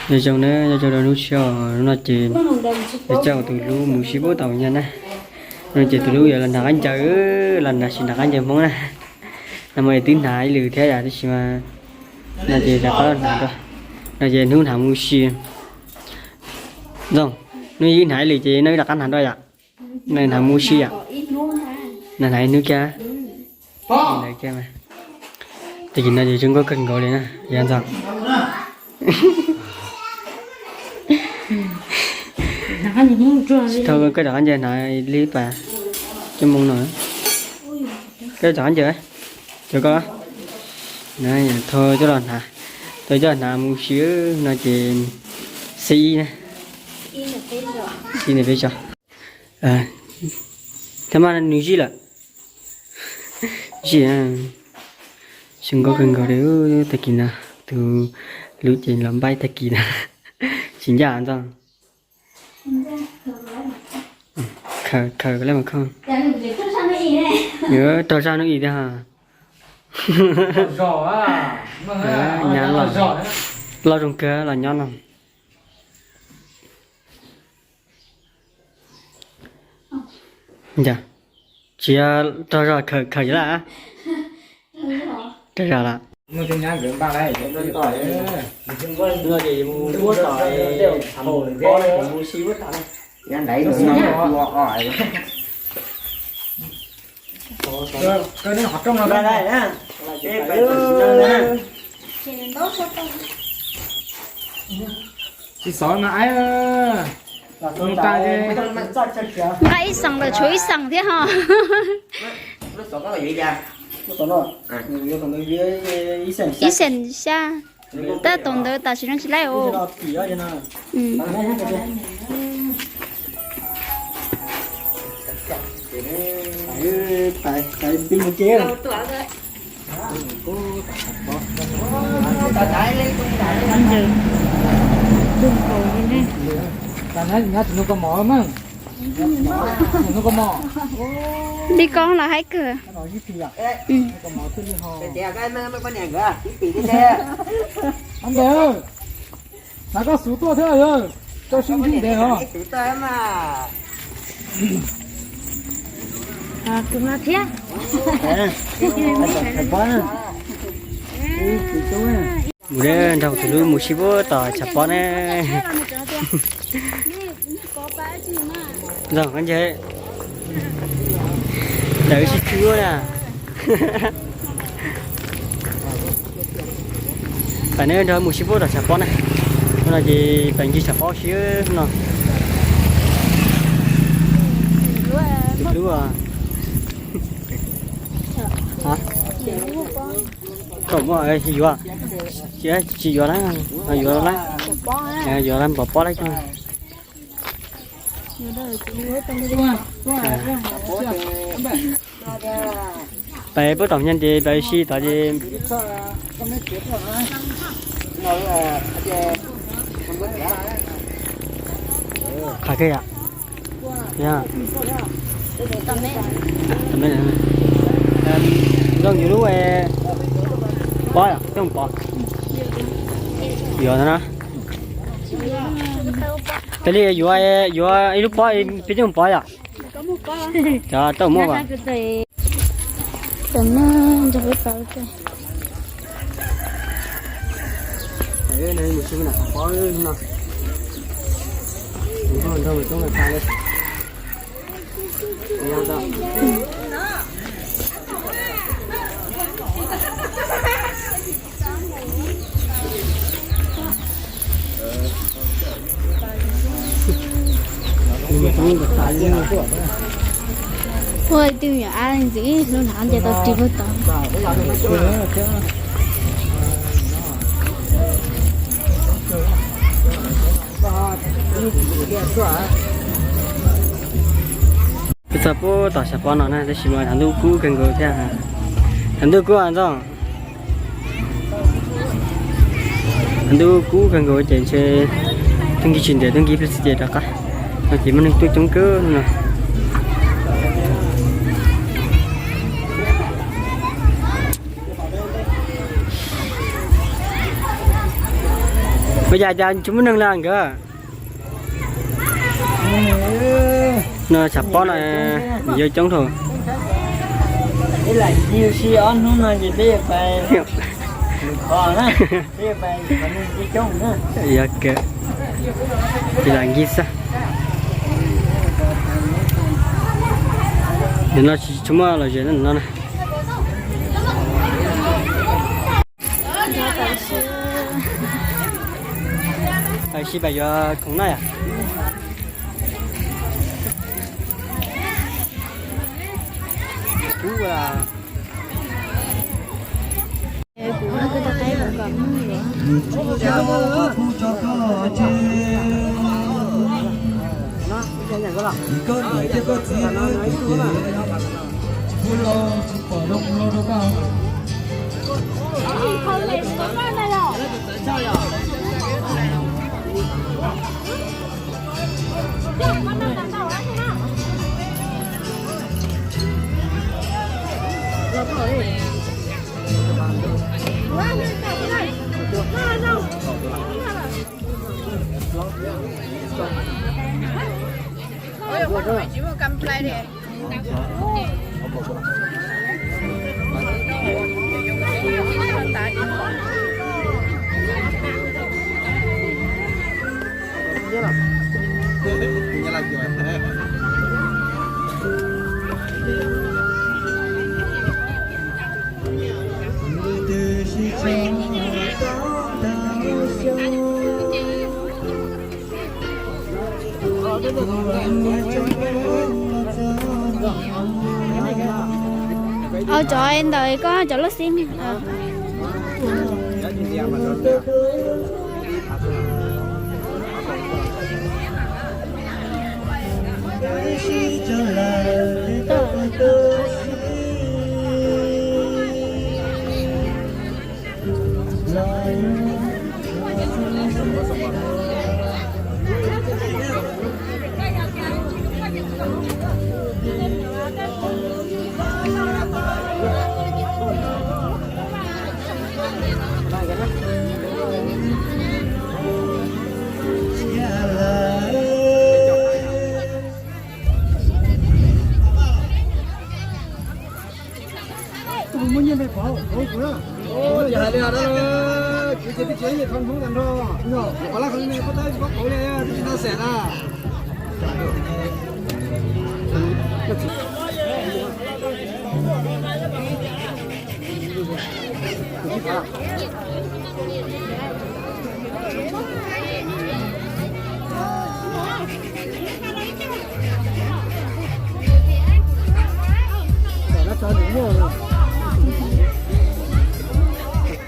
Nyob zoo na, nyob zoo rau hnub tshiab no ces coj tus hlub mus sib pub tau nyob na. No ces tus hlub yuav los nrog qaab ncaws, los nrog sib nrog qaab ncaws Hmoob na. No mas twb hnav ib lwm thiab yom, tab sis mas no ces rov qab hnav dua. No ces hnub hnav mus si. Ntxoog, hnub ib hnav ib lwm ces no wb rov qab hnav dua yom. No hnav mus si yom. No hnav ib hnub kiag. Ntawd kiag mas. Tag kis no ces zoo nkauj kawg nkaus li na, yog Ntxoog. Thaum koj rov qab ncaws hnav li pas coj moo no. Koj rov qab ncaws, cov koj. Thaum coj los hnav, thaum coj los hnav mus si no ces xib ib na. Xib ib peb tso. Thiab mas nws zij lawm. Zij, zoo nkauj kawg nkaus li. Tag kis no tus hlub ces los npaib tag kis no. Tsis ncaj Ntxoog. Khaws, khaws lawm mas khooj. Yuav rau zaj hnub ib tiag. Nyob los, loj zoo kawg los nyob no. Tsis yog rau zog khaws, khaws lawm. Rau zog lawm. Tsis xov mas aib. Nqa ib xeem lawm tshuav ib xeem thiab ho. Ib xeem xya. Tab tom ntawd tam sim no tsis laib os. Li ko los haib kawg. Hnav koj xuv tuaj thiab, rau siab ntsib ntev os. Tus no thiab. Mus nrog tus hlub mus sib pub tom tshav pob ne. Ntxoog, koj nce, ntawm wb sib khwb na. Pais neb nrog mus sib pub tom tshav pob na. Hnub no ces pais ncig tshav pob sib no. Tus hlub, thaum muaj yuav, tsis yuav lawm, yuav lawm, yuav lawm pov pob lawm. Pais pub tom nyob ces pais si tod ces qhov kawg yom. Zoo yus lub pob yom, coj mus pov. Yuav no na. Peb li yuav, yuav ib lub pob peb coj mus pov yom. Cov tau muaj as. Ua twb yog ab ntxim hlub hnav nce tau ris puag tod. Peb txog puag tom tshav pob no na, tab sis mas tshav ntuj kub kawg nkaus thiab. Tshav ntuj kub ntxoog. Tshav ntuj kub kawg nkaus ces ntshe tuaj nkig tsis ntev, tuaj nkig pliag xwb ces rov qab. No ces muaj neeg tuaj coob kawg no. Yam cas tsis muaj neeg li nkawd? No tshav pob no, yawg coob dhau. Yog kawg, lam nkig xwb. Nim no tsis muaj lom zem no na. Tam sim pab yuav khoom noj yom. Kub a. Kuv muab kuv tus qaib kom mub yuav. Koj niam thiab koj txiv lawv kuv ces tsis pub los tsis pom zoo rau koj. Cov ntawm koj cov lub xib. Kuv muaj nyiaj me pov kuv na. Ces hais li no, kuv ces twb tsis muaj nyiaj thov Hmoob tag nrho. Pov lab qhov me pov tab tsis paub qauv li, twb tsis tau xeem na.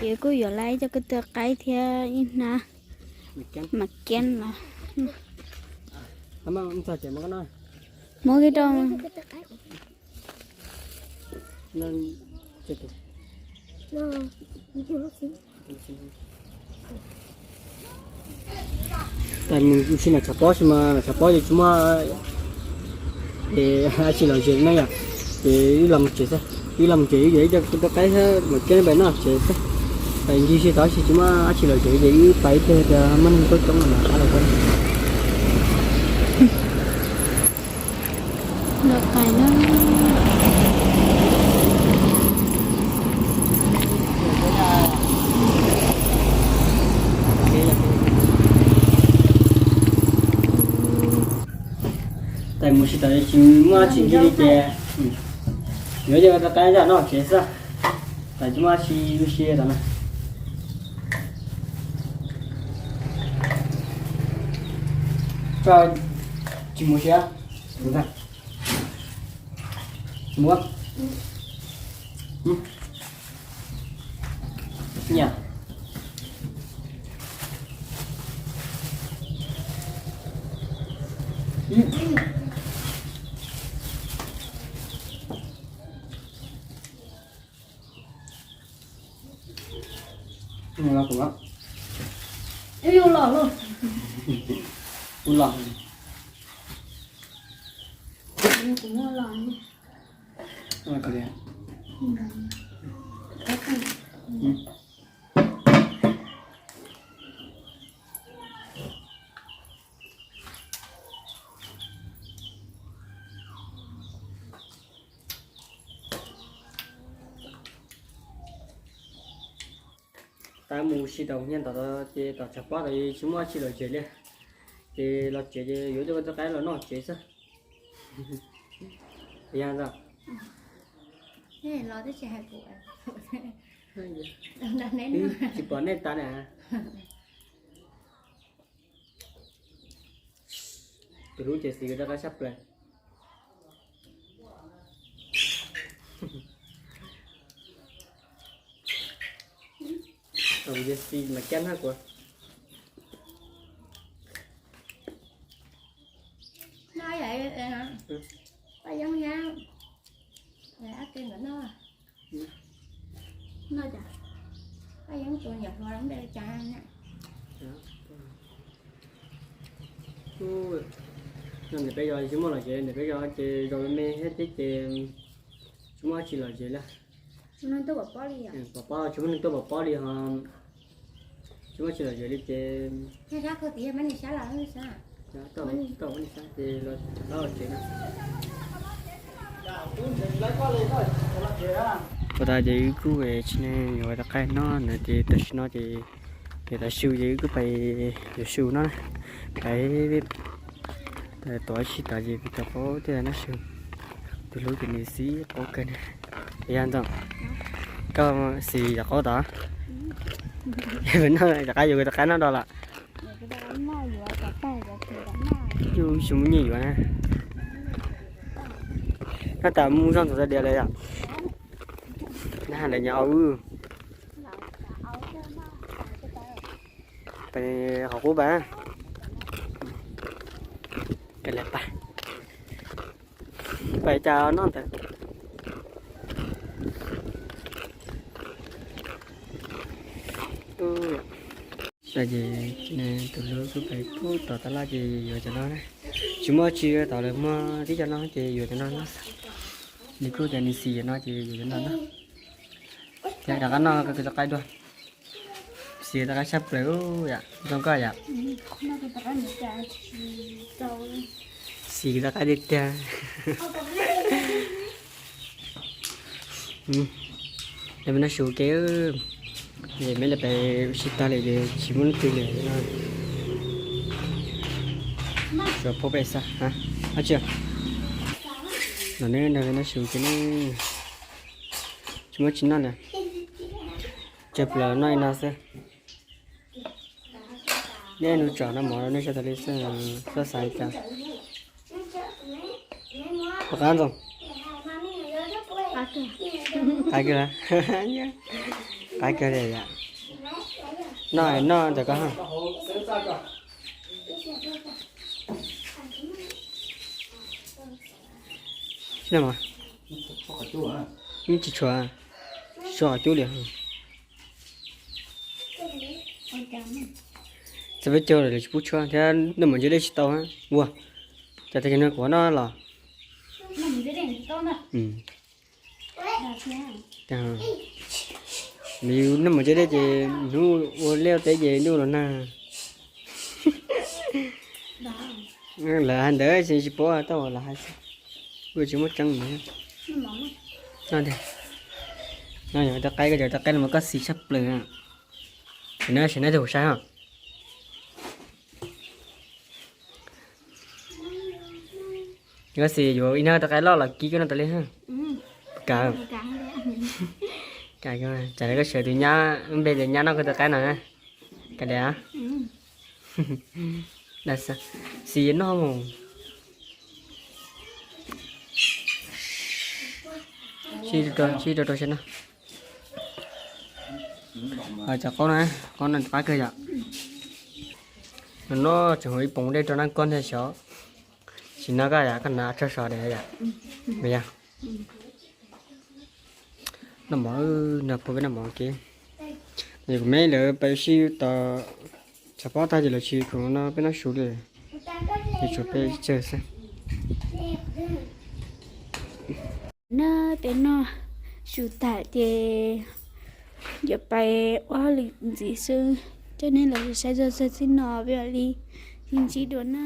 Ces kuj yuav lawm cov kuv tus qaib thiab ib hnab mas kiab los. Muab kiag rau. Tab mus sim nam tshav pob xwb mas nam tshav pob ces tsis muaj dab tsi lom zem na yom. Ces wb los mus tsev xwb, wb los mus tsev wb yuav ib co kuv tus qaib thiab mas kiab pais noj tsev xwb. Pais ncig si tod tab sis tsis muaj dab tsi lom zem ces wb pais ib pliag tias muaj neeg tuaj coob no mas rov los. Lawv pais na. Tais mus tsis tau tsis muaj tsis ncig li ces yuav coj tus qaib zaj noj tsev xwb. Tais tsis muaj tsis ua si tau na. Koj tsis mus tsev? Mus. Nyiam. Los kuv los. Kuv los. Kuv los. Mus si tau nyiaj ntau ces tom tshav pob tau tsis muaj tsi lom zem li. Ces los tsev ces yuav coj koj tus qaib los noj tsev xwb. Yog ntag. Tsis pom nej tas na. Tus hlub ces xis rov qab sab plaws. Kuv ces xis mas cab hnab kuv. Niam peb yog tsis muaj lom zem, niam peb yog ces zoo me me thiab ces tsis muaj tsi lom zem li. Pom pob tsis muaj neeg tuaj pom pob li ho. Tsis muaj tsi lom zem li ces. Tau, tau, ces los tsev na. Ua tas ces wb kuj tsis ne yuav ua tau qaib no na ces tam sim no ces, ces tav su ces wb kuj pais yuav su no na. Pais tuav ib sij tod ces kuv rov qaub thiaj noj su. Tus hlub ces nws xis qaub kawg na. Yog ntag, koj xis rov qaub tod. Rov qab yuav kuv rov qab noj do lawm. Yus tsis muaj nyiaj yuav na. Noj tas mus zog ntxuav tas diav lawm yom. Nyob lawm nyob au. Pais qhov qub pais. Pais lawm pais. Pais cas noj ntawd. Ces tus hlub kuj pais pub tom tab laj ces yuav cov no na. Tsis muaj tsi tod lawm, muaj tib co no ces yuav cov no no xwb. Nws kuj tias nws xis cov no ces yuav cov no no. Ces rov qab noj kuv tus qaib dua. Xis tus qaib sab plaws yam zoo koj yam. Xis tus qaib tiag tiag. Peb noj su ke, es meb lawv pais ua si tag lawm ces tsis muaj leej twg lawm no. Suav phob peb xav, ab tsi, no ne, noj su ke ne, tsis muaj tsi noj na, tsawg plaws noj li no xwb. Neb nug tsom noj mov rau nej saib tas li xwb, txhob xav li cas. Puas qab Ntxoos? Qab kawg, qab kawg li yom. Noj noj ntawm koj ha. Sib noj mov. Tsis tshua, tsis tshua qhov cub li. Txawm peb caug lawm tsis pub tshuaj thiab, noj mov ntse dej tsis tau ua. Cas tag kis no kuv noj los. Noj mov ntse dej ces hnub ua liaj ua teb ces ntuj los nag. Lawv hais ntawd tsis paub tau lawv hais xwb, kuj tsis muaj tseeb. No, tau qaib, koj cov tau qaib no mas koj xis tshaj plaws. Sim no, sim no tus kuv saib os. Koj xis yuav ib hnab tau qaib loj los kib koj noj tas li. Kam, kam, tsam koj sawv tus nyab npe tias nyab noj koj tau qaib no na. Kam li. Xis noj mus. Sib rau rau saib no. Cov qaub na, qaub no qab kawg yom. No tseem hu ib poom dej rau nab koj ntag xyov. Sim no koj yom, koj hnav tsho so diam yom. Yog noj mov, nrog pog peb noj mov ke. Kuv me lawv pais ua si tom tshav pob tag ces lawv tsis khoom no peb noj su li. Ces tshuav peb tsawg xwb. Na peb noj su tag ces yuav pais ua hauj lwm ntxiv xwb. Coj nej los saib zog txog txij no peb mam li sib ntsib dua na.